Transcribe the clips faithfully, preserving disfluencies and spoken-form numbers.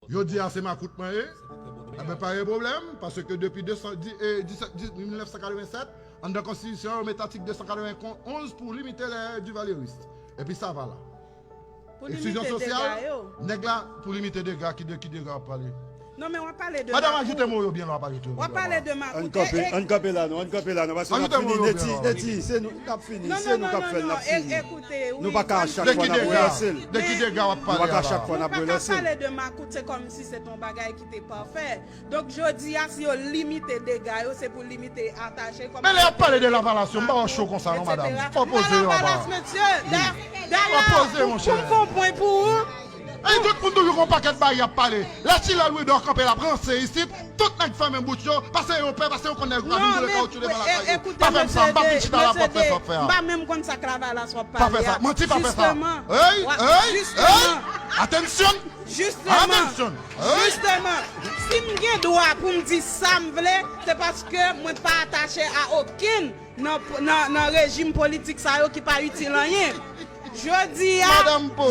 Yo di a se makout mwen ye. Enben, pa gen pwoblèm, paske depi de san, di, eh, disèt, di, mil nèf san katrevennsèt, anndan konstitisyon an, yo met atik de san katrevenonz pou limite lè divalyeris. Epi sa va la. Pou limite dega yo. Eksklizyon sosyal, nèg la, pou limite dega, ki de, ki dega w ap pale? Non, men w ap pale de makout. Madanm, ajoute mo yo byen lè w ap ajoute yo byen lè w ap pale. W ap pale de makout. Ann kanpe, ann kanpe la, non, ann kanpe la, non, paske n ap fini, Neti, Neti, se nou k ap fini, se nou k ap fè l, n ap fini. Ekoute, wi, nou pa ka a chak fwa n ap relanse l. De ki dega w ap pale a la? Nou pa ka a chak fwa n ap relanse l. Nou pa ka pale de makout, se kòmsi se t on bagay ki te pafè. Donk, jodi a, si yo limite dega yo, se pou limite atache. Men lè y ap pale de Lavalas yo, m pa wè w cho konsa non, madanm. Fò poze yo apa. Lavalas, mesye, dayè, pou m fè yon pwen pou ou. Ey, tout moun toujou gon pakèt bagay y ap pale. Lè Chilè Louidor kanpe l ap ranse isit, tout nèg fèmen bouch yo, paske yo pè, paske yo konn nèg yo ap vin boule kawoutchou devan lakay yo. Pa fè m sa, m p ap vin chita la pou w ap fè sa w ap fè a. M pa menm konn sa k Lavalas w ap pale a. Pa fè sa, manti pa fè sa. Ey, ey, ey, attention. Jisteman, jisteman, jisteman, si m gen dwa pou m di sa m vle, se paske mwen pa atache a okenn nan, nan, nan rejim politik sa yo ki pa itil anyen. Jodi a,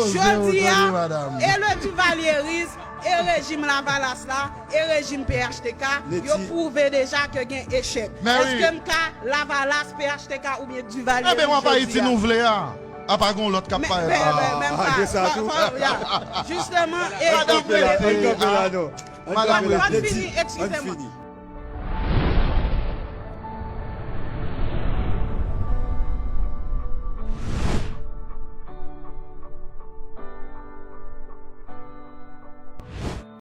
jodi a, e le divalyeris, e rejim Lavalas la, e rejim P H T K, yo pwouve deja ke gen echèk. Èske m ka Lavalas, P H T K oubyen Divalyeris jodi a? Enben, w ap Ayiti nou vle a. Apa gen yon lòt k ap parèt la. Jisteman, e madanm, ann fini, eskize mwen.